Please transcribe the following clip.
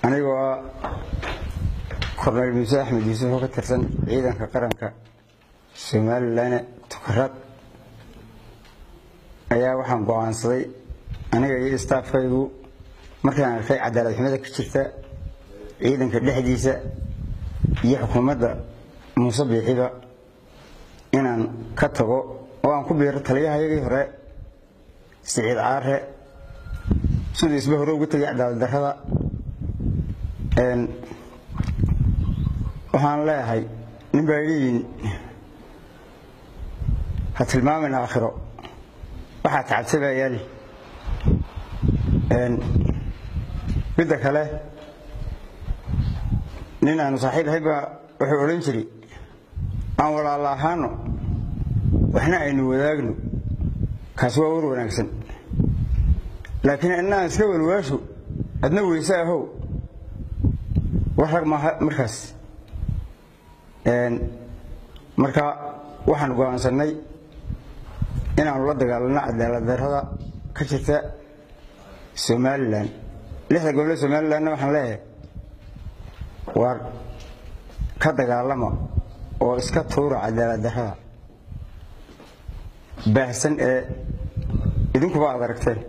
Anigoo ah Korneyl Muuse Axmed Yuusuf oo ka tirsan ciidanka qaranka Somalilan Tukarad, ayaa waxaan go'aansaday aniga iyo istaafkaygu markaan arkay cadaalad xumada ka jirta ciidanka dhexdiisa iyo xukuumadda Muuse Biixiba inaan ka tago oo aan ku biiro taliyahayagii hore Siciid Caare, siduu isba hore ugu tegay cadaalad darrada. Waxaan leeyahay nin baa leeyihin ha tilmaamin aakhiro, waxaa tacabtay baa yaali. Midda kale, nin aanu saaxiib ahay baa wuxuu odhan jiray aan walaala ahaano waxna aynu wadaagno, kaasi waa war wanaagsan, laakiin inaan iska walwaasho adna weyse ahow war rag maaha. Markaas marka waxaan go'aansannay inaanu la dagaalano cadaalad darrada ka jirta Somalilan, lixda gobole Somalilanna waxaan leeyahay waar ka dagaalama oo iska tuura cadaalad darrada baahsan ee idinkuba aad aragteen.